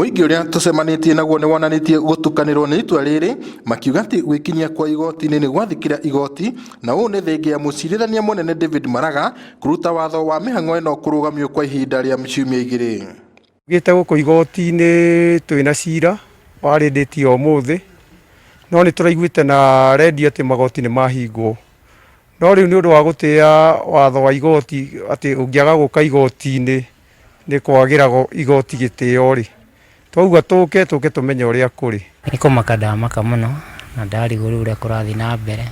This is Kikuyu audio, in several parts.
Mũingĩ ũrĩa tũcemanĩtie naguo nĩ wonanĩtie gũtukanĩrwo nĩ itua rĩrĩ, makiuga atĩ gwĩkinyia kwa igoti-inĩ nĩ gwathĩkĩra igoti, na ũũ nĩ thengia ya mũcirithania mũnene David Maraga kũruta watho wa mĩhang'o ĩno kũrũgamio kwa ihinda rĩa ciumia 2. Gĩte gũkũ igoti-inĩ twĩna cira warĩ ndĩti ya ũmũthĩ, no nĩ tũraiguĩte na rendio atĩ magoti nĩ mahingwo. No rĩu nĩ ũndũ wa gũtĩa watho wa igoti atĩ ũngĩaga gũka igoti-inĩ nĩ kwagĩra igoti gĩtĩo rĩ, twauga tũke tũke tũmenye ũrĩa kũrĩ. Nĩ kũmaka ndamaka mũno na ndarigwo rĩu ũrĩa kũrathiĩ na mbere,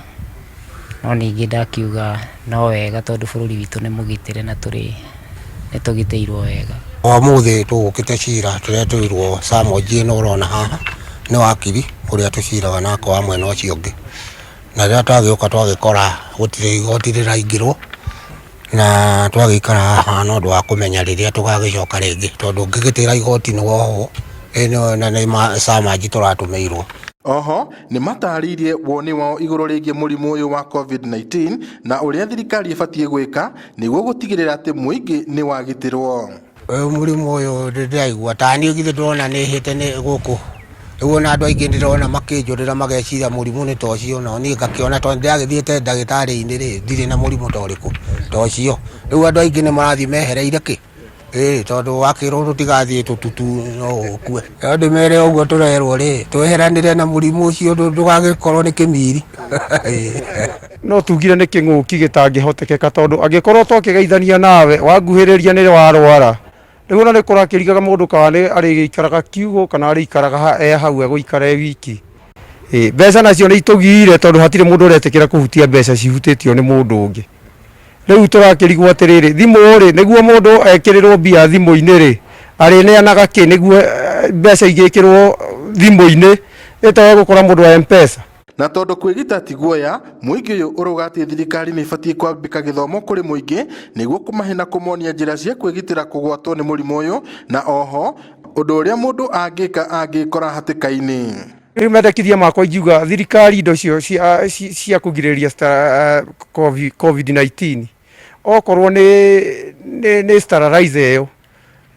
no ningĩ ndakiuga no wega tondũ bũrũri witũ nĩ mũgitĩre na tũrĩ nĩ tũgitĩirwo wega. Ũmũthĩ tũgũkĩte cira tũretĩirwo Samoji ĩno ũrona haha nĩ wakiri ũrĩa tũciraga nake wa mwena ũcio ũngĩ. Na rĩrĩa twagĩũka twagĩkora gũtirĩ igoti rĩraingĩrwo na twagĩikara haha nĩ ũndũ wa kũmenya rĩrĩa tũgagĩcoka rĩngĩ tondũ ũngĩgĩtĩra igoti nĩ wohwo na nĩ summons tũratũmĩirwo. Oho nĩ matarĩirie woni wao igũrũ rĩgiĩ mũrimũ ũyũ wa COVID-19 na ũrĩa thirikari ĩbatiĩ gwĩka nĩguo gũtigĩrĩra atĩ mũingĩ nĩ wagitĩrwo. Mũrimũ ũyũ ndĩraigua ta niĩ githĩ ndĩrona nĩ hĩte nĩ gũkũ rĩu ona andũ aingĩ ndĩrona makĩnjũrĩra mageciria mũrimũ nĩ ta ũcio no niĩ ngakĩona tondũ ndĩragĩthiĩte ndagĩtarĩ-inĩ rĩ ndirĩ na mũrimũ ta ũrĩkũ ta ũcio rĩu andũ aingĩ nĩ marathiĩ mehereire kĩ ĩĩ tondũ wakĩrwo tũtigathiĩ tũtutu no ũkue no ndĩmere ũguo tũrerwo rĩ tweheranĩre na mũrimũ ũcio ndũgagĩkorwo nĩ kĩmiri. No tugire nĩ kĩng'ũki gĩtangĩhotekeka tondũ angĩkorwo twakĩgeithania nawe wanguhĩrĩria nĩ warwara rĩu ona nĩ kũrakĩrigaga mũndũ kana nĩ arĩgĩikaraga kiugũ kana arĩikaraga e hau egũikara e wiki. Mbeca nacio nĩ itũgiire tondũ hatirĩ mũndũ ũretĩkĩra kũhutia mbeca cihutĩtio nĩ mũndũ ũngĩ. Rĩu tũrakĩrigwo atĩrĩrĩ, thimũ rĩ, nĩguo mũndũ ekĩrĩrwo mbia thimũ-inĩ rĩ, arĩneanaga kĩ nĩguo mbeca igĩkĩrwo thimũ-inĩ ĩtage gũkora mũndũ wa M-Pesa? Na tondũ kwĩgita ti guoya, mũingĩ ũyũ ũrauga atĩ thirikari nĩ ĩbatiĩ kwambĩka gĩthomo kũrĩ mũingĩ nĩguo kũmahe na kũmonia njĩra cia kwĩgitĩra kũgwatwo nĩ mũrimũ ũyũ na oho ũndũ ũrĩa mũndũ angĩka angĩkora hatĩka-inĩ. Rĩu mendekithia makwa ingiuga thirikari indo icio cia, cia kũgirĩrĩria COVID-19 okorwo nĩ sterilizer ĩyo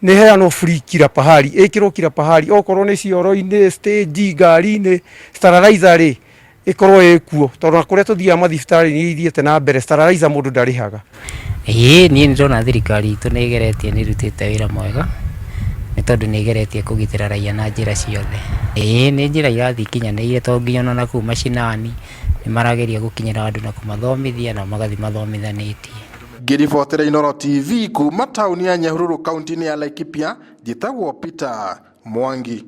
nĩ heanwo free kila pahali, ĩkĩrwo kila pahali, okorwo nĩ cioro-inĩ, stage, ngari-inĩ, sterilizer rĩ ĩkorwo ĩkuo tondũ kũrĩa tũthiaga mathibitarĩ nĩ ithiĩte na mbere, sterilizer mũndũ ndarĩhaga. Ĩĩ niĩ nĩ ndĩrona thirikari itũ nĩ ĩgeretie nĩ ĩrutĩte wĩra mwega, nĩ tondũ nĩ ĩgeretie kũgitĩra raia na njĩra ciothe. Ĩĩ nĩ njĩra irathiĩ ikinyanĩire tondũ nginya ona nakũu macinani nĩ marageria gũkinyĩra andũ na kũmathomithia na magathiĩ mathomithanĩtie. Ngĩribotera Inooro TV kuma taũni ya Nyahururu kaunti-inĩ ya Laikipia, njĩtagwo Peter Mwangi.